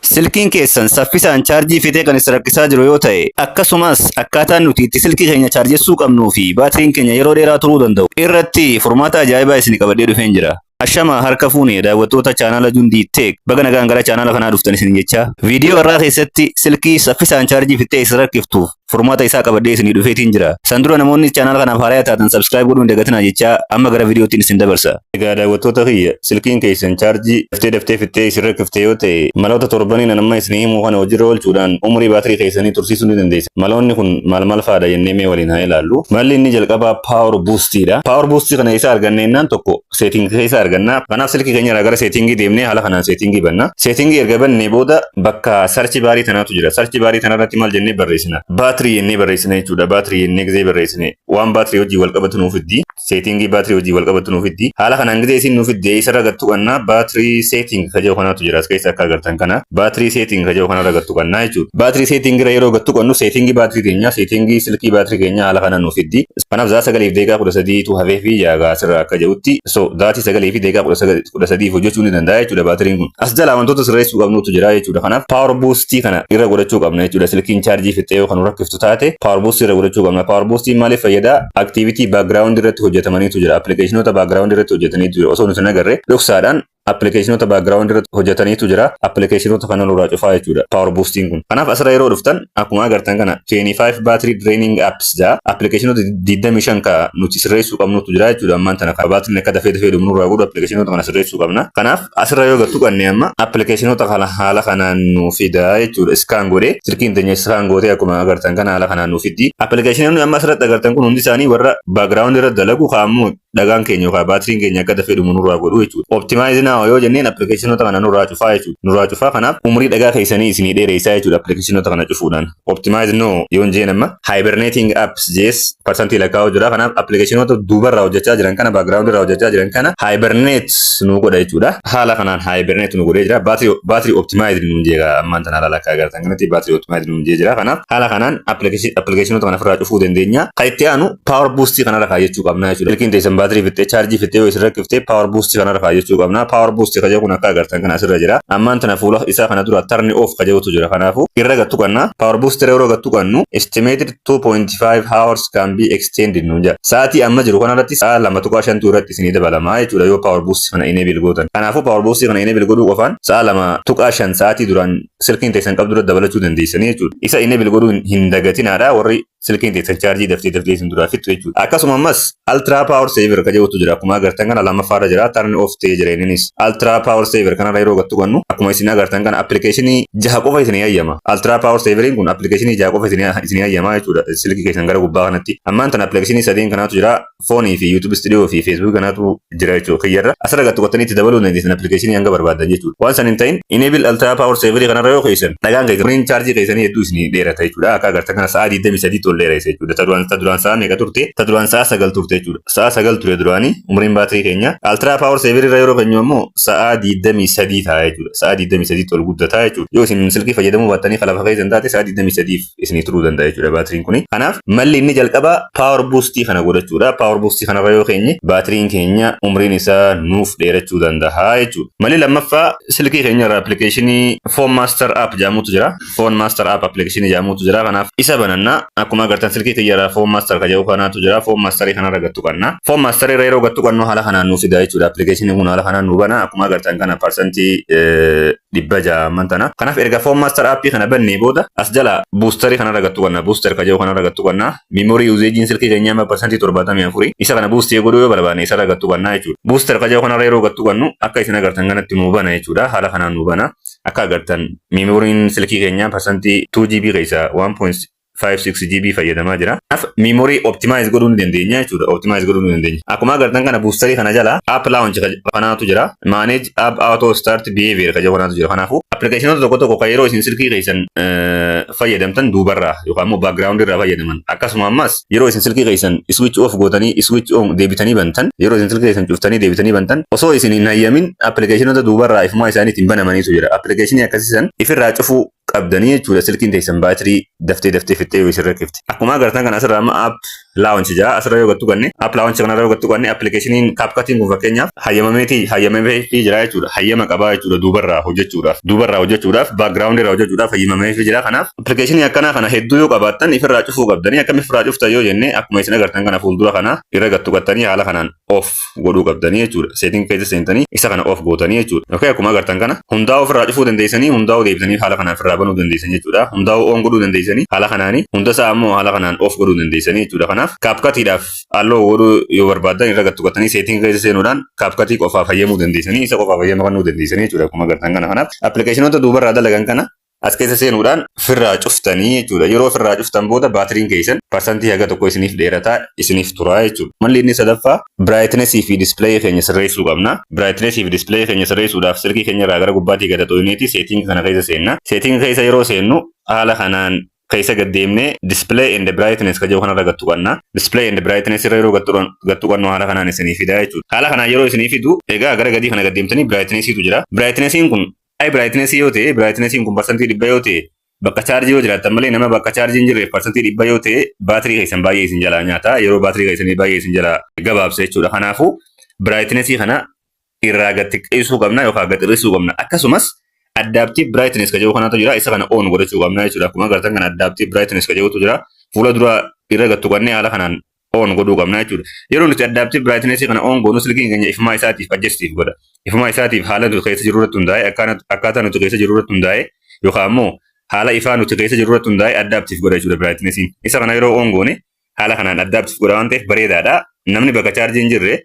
Silkiin keessan saffisaan chaarjii fixee kan isin rakkisaa jiru yoo ta'e, akkasumas akkaataan nuti itti silkii keenya chaarjessuu qabnuu fi baatiriin keenya yeroo dheeraa turuu danda'u irratti furmaata ajaa'ibaa isin qabadhee dhufeen jira. Ashama harka fuune, daawwattoota chaanaala Jundii Tech, baga nagaan gara chaanaala kanaa dhuftan isin jecha. Viidiyoo irraa keessatti silkii saffisaan chaarjii fixee isin rakkiftuuf furmaata isaa qabadhee isinii dhufeetiin jira. San dura namoonni chaanaala kanaaf haaraa taatan subscribe godhuu hin dagatinaa jecha amma gara viidiyootiin isin dabarsa. Egaa daawwattoota kiyya, silkiin keessan chaarjii daftee daftee fixxee isin rakkifte yoo ta'e, maloota torbaniin amma isin himuu kana hojiirra oolchuudhaan umurii baatirii keessanii tursiisuu ni dandeessa. Maloonni kun maal maal fa'aadha jennee mee waliin haa ilaallu. Malli inni jalqabaa power boostiidha. Power boostii kana isa arganne jennaan tokko setting keessa arganna. Kanaaf silkii keenya irraa gara settingii deemnee haala kanaan settingii banna. Settingii erga bannee booda bakka search barii tanaatu jira. Search barii tanarratti maal jennee barreessina? Baatirii jennee barreessina jechuudha. Baatirii jennee gisee barreessine waan baatirii hojii wal qabatu nuuf fiddi. Settingii baatirii hojii wal qabatu nuuf fiddi. Haala kanaan gisee isin nuuf fiddi isarra gattu qannaa, battery setting ka jedhu kanaatu jira. As keessa akka agartan kana battery setting ka jedhu kanarra gattu qannaa jechuudha. Battery setting irra yeroo gattu qannu settingii baatirii keenyaa, settingii silkii baatirii keenyaa haala kanaan nuuf fiddi. Kanaaf za'a 9:13tu hafee fi jaagaa asirraa akka jedhutti, so zaatii 9:13f hojjechuu ni danda'a jechuudha baatiriin kun. As jalaa wantoota sirreessuu qabnutu jira jechuudha. Kanaaf power boostii kana irra godhachuu qabna jechuudha. Silkiin chaarjii fixxee yoo kan rakkiftu taate power boostii irra godhachuu qabna. Power boostiin maaliif fayyada? Activity background irratti hojjetamaniitu jira. Appilikeeshinoota background irratti hojjetaniitu jira. Osoo nuti hin agarre dhoksaadhaan appilikeeshinoota background irratti hojjetaniitu jira. Appilikeeshinoota kana nurraa cufaa jechuudha power boostiin kun. Kanaaf asirra yeroo dhuftan akkuma agartan kana 25 battery draining apps jaa, appilikeeshinoota 25 ka nuti sirreessuu qabnutu jira jechuudha. Ammaan tana ka baatiriin akka dafee dafee dhumu nurraa godhu appilikeeshinoota kana sirreessuu qabna. Kanaaf asirra yoo gattu qanne amma appilikeeshinoota kana haala kanaan nuu fida jechuudha. Scan godhee, silkiin teenya scan gootee akkuma agartan kana haala kanaan nuu fiddi. Appilikeeshinoonni amma asirratti agartan kun hundi isaanii warra background irra dalagu kaa'amuu dhagaan keenya yookaan baatiriin keenya akka dafee dhumu nurraa godhu jechuudha. Optimize now yoo jenneen appilikeeshinoota kana nurraa cufaa jechuudha. Nurraa cufaa, kanaaf umurii dhagaa keessanii isinii dheeressaa jechuudha appilikeeshinoota kana cufuudhaan. Optimize now yoo jeen amma hibernating apps jees parsantii lakkaa'u jira. Kanaaf appilikeeshinoota duubarraa hojjechaa jiran kana, background irraa hojjechaa jiran kana hibernate nu godha jechuudha. Haala kanaan hibernate nu godhee jira. Battery optimize nuun jeega ammaan tana haala lakkaa agartan kanatti battery optimize nuun jee jira. Kanaaf haala kanaan appilikeeshinoota kana ofirraa cufuu dandeenya. Kan itti aanu power boost kanarra kaayyachuu qabna jechuudha. Silkiin teessan baatirii fixxee, chaarjii fixxee yoo isin rakkiftee power boost kanarra kaayyachuu qabna. Power boost ka jedhu kun akka agartan kana asirra jira. Ammaan tana fuula isaa kana dura turn off ka jedhutu jira. Kanaafuu irra gattu qabna. Power boost yeroo gattu qabnu estimated 2.5 hours can be extended nuun jedha. Sa'aatii amma jiru kanarratti sa'a 2.5tu irratti isinii dabalamaa jechuudha yoo power boost kana enable gootan. Kanaafuu power boost kana enable godhuu qofaan sa'a 2.5 sa'aatii duraan silkiin teessan qabdu irratti dabalachuu dandeessanii jechuudha. Isa enable godhuu hin dagatinaadha warri silkiin teessan chaarjii daftee daftee isin duraa fixxu jechuudha. Akkasuma ammas ultra power saver ka jedhutu jira. Akkuma agartan kana lammaffaarra jira. Turn off ta'ee jira innis. Ultra power saver kanarra yeroo gattu qabnu akkuma isin agartan kana appilikeeshinii 6 qofa isin hayyama. Ultra power saveriin kun appilikeeshinii 6 qofa isin hayyama jechuudha. Silkii keessan gara gubbaa kanatti. Ammaan tana appilikeeshinii sadeen kanaatu jira. Foonii fi YouTube Studio fi Facebook kanaatu jira jechuudha. Kiyyarra. Asirra gattu qottanii itti dabaluu dandeessan appilikeeshinii hanga barbaadan jechuudha. Waan san hin ta'in enable ultra power saverii kanarra yoo keessan dhagaan keessan chaarjii keessanii hedduu isin dheerata jechuudha. Akka agartan kana sa'a 23 ol dheeressa jechuudha. Ta duraan sa'a meeqa turte? Ta duraan sa'a 9 turte jechuudha. Sa'a 9 ture duraanii umriin baatirii keenya. Ultra power saverii irra yeroo keenyu ammoo sa'a 23 ta'a jechuudha. Sa'a 23 ol guddataa jechuudha. Yoo isin silkii fayyadamuu baattanii lafa keessan taate sa'a 23 isinii turuu danda'a jechuudha baatiriin kuni. Kanaaf malli inni jalqabaa power boostii kana godhachuudha. Power boostii kanarra yoo keenye baatiriin keenya umriin isaa nuuf dheerachuu danda'a jechuudha. Malli lammaffaa silkii keenya irraa appilikeeshinii Phone Master App jedhamutu jira. Phone Master App appilikeeshinii jedhamutu jira. Kanaaf isa banannaa. Akkuma agartan silkii kiyya irraa Phone Master ka jedhu kanaatu jira. Phone Masterii kanarra gattu qabna. Phone Master irra yeroo gattu qabnu haala kanaan nuuf fida jechuudha. Appilikeeshiniin kun haala kanaan nu bana. Akkuma agartan kana parsantii 600 amman tana. Kanaaf erga Phone Master appii kana bannee booda as jala boosterii kanarra gattu qabna. Booster ka jedhu kanarra gattu qabna. Memory usageiin silkii keenyaa amma 74%. Isa kana boostii godhuu yoo barbaanne isarra gattu qabna jechuudha. Booster ka jedhu kanarra yeroo gattu qabnu akka isin agartan kanatti nu bana jechuudha. Haala kanaan nu bana. Akka agartan memoryiin silkii keenyaa parsantii 2 GB keessaa 1.56 GB fayyadamaa jira. Kanaaf memory optimize godhuu ni dandeenya jechuudha. Optimize godhuu ni dandeenya. Akkuma agartan kana boosterii kana jala app launch kanaatu jira. Manage app auto start behavior ka jedhu kanaatu jira. Kanaafuu appilikeeshinoota tokko tokko kan yeroo isin silkii keessan fayyadamtan duubarraa yookaan immoo background irraa fayyadaman. Akkasuma ammas yeroo isin silkii keessan switch off gootanii switch on deebitanii bantan, yeroo isin silkii keessan cuftanii deebitanii bantan osoo isin hin hayyamin appilikeeshinoota duubarraa ifumaa isaaniitiin banamaniitu jira. Appilikeeshinii akkasiisan ifirraa cufuu qabdanii jechuudha, silkiin teessan baatirii daftee daftee fixxee yoo isin rakkifte. Akkuma agartan kana asirraa amma app Launch jaa. Asirra yoo gattu ganne, app launch kanarra yoo gattu ganne, appilikeeshiniin CapCutiin kun fakkeenyaaf hayyamameetii jira jechuudha. Hayyama qabaa jechuudha duubarraa hojjechuudhaaf. Duubarraa hojjechuudhaaf, background irraa hojjechuudhaaf hayyamameefii jira. Kanaaf appilikeeshinii akkanaa kana hedduu yoo qabaattan ifirraa cufuu qabdanii. Akkam ifirraa cuftan yoo jenne, akkuma isin agartan kana fuuldura kana irra gattu gattanii haala kanaan off godhuu qabdanii jechuudha. Setting keessa seentanii isa kana off gootanii jechuudha. Okay, akkuma agartan kana hundaa'uu ofirraa cufuu dandeessanii, hundaa'uu deebitanii haala kanaan ofirraa banuu dandeessan jechuudha. Hundaa'uu on godhuu dandeessanii haala kanaanii, hunda isaa ammoo haala kanaan off godhuu dandeessanii jechuudha. Kanaaf CapCutiidhaaf allow godhuu yoo barbaaddan, irra gattu gattanii setting keessa seenuudhaan CapCutii qofaaf hayyamuu dandeessanii, isa qofaaf hayyama kennuu dandeessanii jechuudha akkuma agartan kana. Kanaaf appilikeeshinoota duubarraa dalagan kana as keessa seenuudhaan firraa cuftanii jechuudha. Yeroo firraa cuftan booda baatiriin keessan parsantii haga tokko isiniif dheerataa, isiniif turaa jechuudha. Malli inni sadaffaa brightnessii fi displayii keenya sirreessuu qabna. Brightnessii fi displayii keenya sirreessuudhaaf silkii keenya irraa gara gubbaatii gad xooyineeti setting kana keessa seenna. Setting keessa yeroo seennu haala kanaan keessa gad deemnee display and brightness ka jedhu kanarra gattu qabna. Display and brightness irra yeroo gattu qabnu haala kanaan isinii fida jechuudha. Haala kanaan yeroo isinii fidu, egaa gara gadii kana gad deemtanii brightnessiitu jira. Brightnessiin kun ay brightnessii yoo ta'e, brightnessiin kun 100% yoo ta'e, bakka chaarjii yoo jiraattan malee, nama bakka chaarjii hin jirreef 100% yoo ta'e baatirii keessan baay'ee isin jalaa nyaata. Yeroo baatirii keessanii baay'ee isin jalaa gabaabsa jechuudha. Kanaafuu brightnessii kana irraa gad xiqqeessuu qabna yookaan gad hir'isuu qabna. Akkasumas adaptive brightness ka jedhu kanatu jira. Isa kana on godhachuu qabna jechuudha. Akkuma agartan kana adaptive brightness ka jedhutu jira. Fuula dura irra gad tuqannee haala kanaan on godhuu qabna jechuudha. Yeroo nuti adaptive brightness kana on goonu silkiin keenya ifumaa isaatiif adjustiif godha. Ifumaa isaatiif haala nuti keessa jirru irratti hundaa'e, akkaataa nuti keessa jirru irratti hundaa'e, yookaan immoo haala ifaa nuti keessa jirru irratti hundaa'e adaptive godha jechuudha brightnessiin. Isa kana yeroo on goone haala kanaan adaptive godha waan ta'eef bareedaadha. Namni bakka chaarjii hin jirre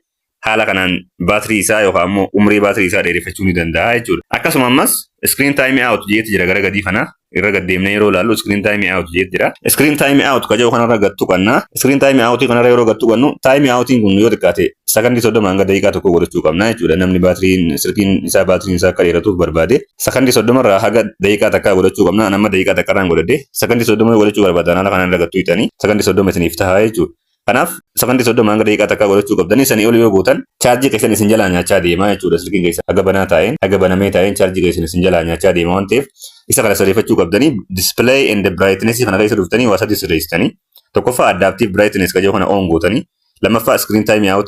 haala kanaan baatirii isaa yookaan immoo umrii baatirii isaa dheereffachuu ni danda'a jechuudha. Akkasuma ammas screen time out jeetti jira. Gara gadii kana irra gad deemnee yeroo ilaallu screen time out jeetti jira. Screen time out ka jedhu kanarra gad tuqanna. Screen time out kanarra yeroo gad tuqannu, time outiin kun yoo xiqqaate sakandii 30 hanga daqiiqaa 1 godhachuu qabna jechuudha. Namni baatiriin silkiin isaa baatiriin isaa akka dheeratuuf barbaade sakandii 30 irraa haga daqiiqaa 1 godhachuu qabna. Nama daqiiqaa takkarraan godhadhe. Sakandii 30 godhachuu barbaadan haala kanaan irra gad tuqxanii sakandii 30 isiniif ta'a jechuudha. Kanaaf sakandii 30 hanga daqiiqaa 1 godhachuu qabdanii. Sanii ol yoo gootan chaarjii keessan isin jalaa nyaachaa deema jechuudha. Silkiin keessan haga banaa taa'een, haga banamee taa'een chaarjii keessan isin jalaa nyaachaa deema waan ta'eef isa kana sirreeffachuu qabdanii. Display and brightness kana keessa dhuftanii waa sadi sirreessitanii: tokkoffaa adaptive brightness ka jedhu kana on gootanii, lammaffaa screen time out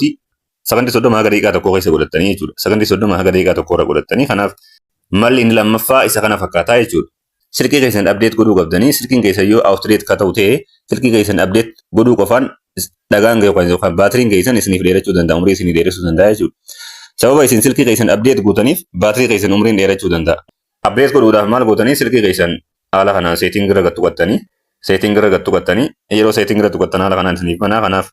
sakandii 30 haga daqiiqaa 1 keessa godhattanii jechuudha. Sakandii 30 haga daqiiqaa 1 irra godhattanii. Kanaaf malli inni lammaffaa isa kana fakkaataa jechuudha. Silkii keessan update godhuu qabdanii. Silkiin keessan yoo outdate ka ta'u ta'e, silkii keessan update godhuu qofaan dhagaan yookaan baatiriin keessan isiniif dheerachuu danda'a, umrii isinii dheeressuu danda'a jechuudha. Sababa isin silkii keessan update gootaniif baatirii keessan umriin dheerachuu danda'a. Update godhuudhaaf maal gootanii? Silkii keessan haala kanaan setting irra gad tuqattanii, setting irra gad tuqattanii, yeroo setting irra tuqattan haala kanaan isiniif banaa. Kanaaf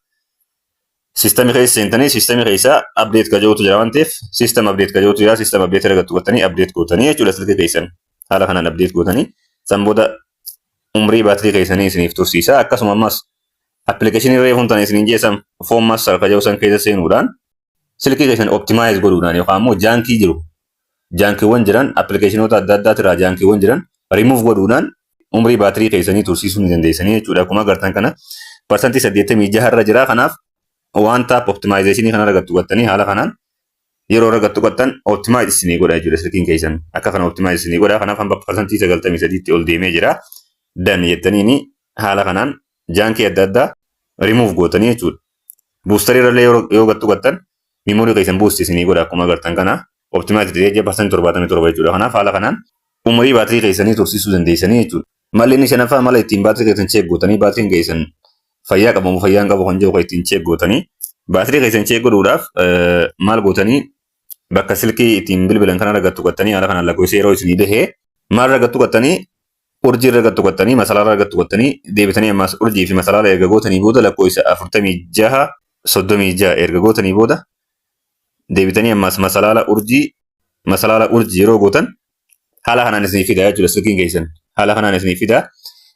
systemii keessa seentanii systemii keessa update ka jedhutu jira waan ta'eef, system update ka jedhutu jira. System update irra gad tuqattanii update gootanii jechuudha. Silkii keessan haala kanaan update gootanii san booda umrii baatirii keessanii isiniif tursiisa. Akkasuma ammas appilikeeshinii reefuun tana isiniin jeessan Phone Master ka jedhu san keessa seenuudhaan silkii keessan optimize godhuudhaan yookaan immoo junkii jiru, junkiiwwan jiran, appilikeeshinoota adda addaatirraa junkiiwwan jiran rimuuf godhuudhaan umrii baatirii keessanii tursiisuu ni dandeessanii jechuudha. Akkuma agartan kana 86% irra jira. Kanaaf one tap optimizationii kana irra tuqattanii haala kanaan yeroo irra tuqattan optimize isinii godha jechuudha silkiin keessan. Akka kana optimize isinii godha. Kanaaf hanga 93%tti ol deemee jira. Done jettaniini haala kanaan junkii adda addaa rimuuf gootanii jechuudha. Boosterii irrallee yoo gad tuqattan memory keessan boost isinii godha. Akkuma agartan kana optimize ta'ee jira, 77% jechuudha. Kanaaf haala kanaan umurii baatirii keessanii tursiisuu dandeessanii jechuudha. Malli inni shanaffaa mala ittiin baatirii keessan check gootanii, baatiriin keessan fayyaa qabamu fayyaa hin qabu kan jiru kan ittiin check gootanii. Baatirii keessan check godhuudhaaf maal gootanii? Bakka silkii ittiin bilbilan kana irra tuqattanii haala kanaan lakkoofsa yeroo isinii bahee maal irra tuqattanii? Urjii irra tuqattanii, masalaala irra tuqattanii, deebitanii ammas urjii fi masalaala erga gootanii booda lakkoofsa 46 36 erga gootanii booda deebitanii ammas masalaala urjii masalaala urjii yeroo gootan haala kanaan isinii fida jechuudha. Silkiin keessan haala kanaan isinii fida.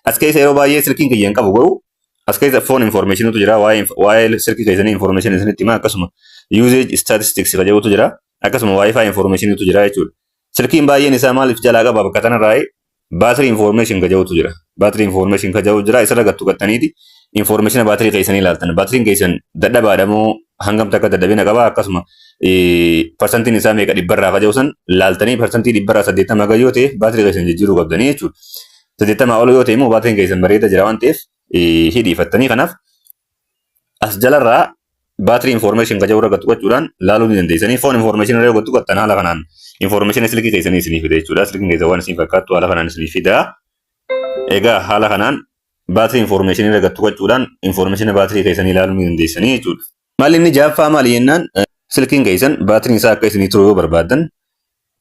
As keessa yeroo baay'ee silkiin kiyya hin qabu, garuu as keessa phone informationutu jira. Waa'ee silkii keessanii information isinitti hima. Akkasuma usage statistics ka jedhutu jira. Akkasuma wifi informationutu jira jechuudha. Silkiin baay'een isaa maaliif jalaa qaba? Bakka tanarraa battery information ka jedhutu jira. Battery information ka jedhu jira. Isarra gad tuqattaniiti information baatirii keessanii ilaaltan. Baatiriin keessan dadhabaadha moo, hangam takka dadhabina qaba, akkasuma parsantiin isaa meeqa dhibbarraa ka jedhu san laaltanii, 80% haga yoo ta'e baatirii keessan jijjiiruu qabdanii jechuudha. 80 ol yoo ta'e immoo baatiriin keessan bareeda jira waan ta'eef hidhiifattanii. Kanaaf As jalarraa battery information ka jedhu irra tuqachuudhaan laaluu ni dandeessanii. Phone information irra yoo tuqattan haala kanaan information silkii keessanii isinii fida jechuudha. Silkiin keessan waan isin fakkaattu haala kanaan isinii fida. Egaa haala kanaan battery information irra tuqachuudhaan information baatirii keessanii ilaaluu ni dandeessanii jechuudha. Malli inni ja'affaa maali jennaan, silkiin keessan baatiriin isaa akka isinii turu yoo barbaaddan,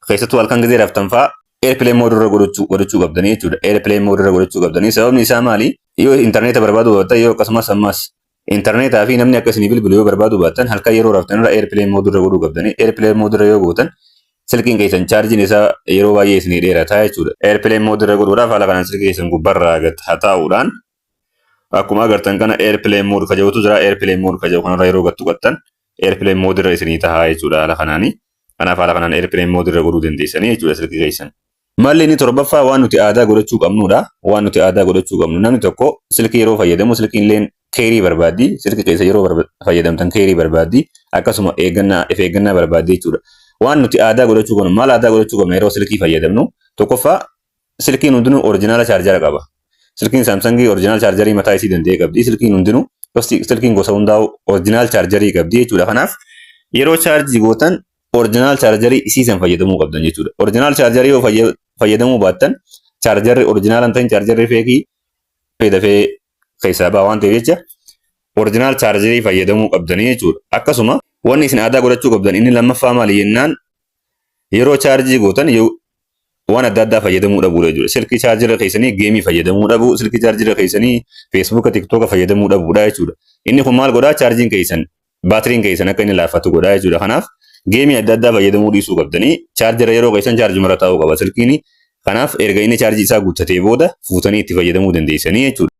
keessattuu halkan gizee raftan fa'aa airplane mode irra godhachuu qabdanii jechuudha. Airplane mode irra godhachuu qabdanii. Sababni isaa maali? Yoo intarneeta barbaaduu baattan, yoo akkasumas ammas intarneetaa fi namni akka isinii bilbilu yoo barbaaduu baattan, halkan yeroo raftan irra airplane mode irra godhuu qabdanii. Airplane mode irra yoo gootan silkiin keessan chaarjiin isaa yeroo baay'ee isinii dheerataa jechuudha. Airplane mode irra godhuudhaaf haala kanaan silkii keessan gubbarraa gad haa taa'uudhaan akkuma agartan kana airplane mode ka jedhutu jira. Airplane mode ka jedhu kanarra yeroo gad tuqattan airplane mode irra isinii tahaa jechuudha haala kanaani. Kanaaf haala kanaan airplane mode irra godhuu dandeessanii jechuudha silkii keessan. Malli inni torbaffaa waan nuti aadaa godhachuu qabnudha. Waan nuti aadaa godhachuu qabnu, namni tokko silkii yeroo fayyadamu silkiin illee care barbaaddi. Silkii keessa yeroo fayyadamtan care barbaaddi. Akkasuma eeggannaa, if eeggannaa barbaaddi jechuudha. Waan nuti aadaa godhachuu qabnu, maal aadaa godhachuu qabna yeroo silkii fayyadamnu? Tokkoffaa, silkiin hundinuu original charger qaba. Silkiin Samsungii original chargerii mataa isii danda'e qabdi. Silkiin hundinuu, silkiin gosa hundaa'u original chargerii qabdi jechuudha. Kanaaf yeroo chaarjii gootan original chargerii isiisan fayyadamuu qabdan jechuudha. Original chargerii yoo fayyadamuu baattan, chargerri original hin ta'in, chargerri fake dafee keessaa ba'a waan ta'eef jecha original chargerii fayyadamuu qabdanii jechuudha. Akkasuma wanni isin aadaa godhachuu qabdan inni lammaffaa maali jennaan, yeroo chaarjii gootan waan adda addaa fayyadamuu dhabuudha jechuudha. Silkii chaarjira keessanii game fayyadamuu dhabuu, silkii chaarjira keessanii Facebooka, TikToka fayyadamuu dhabuudha jechuudha. Inni kun maal godhaa? Chaarjiin keessan, baatiriin keessan akka inni laaffatu godhaa jechuudha. Kanaaf game adda addaa fayyadamuu dhiisuu qabdanii, chaarjira yeroo keessan chaarjumara taa'uu qaba silkiin. Kanaaf erga inni chaarjii isaa guuttatee booda fuutanii itti fayyadamuu dandeessanii jechuudha.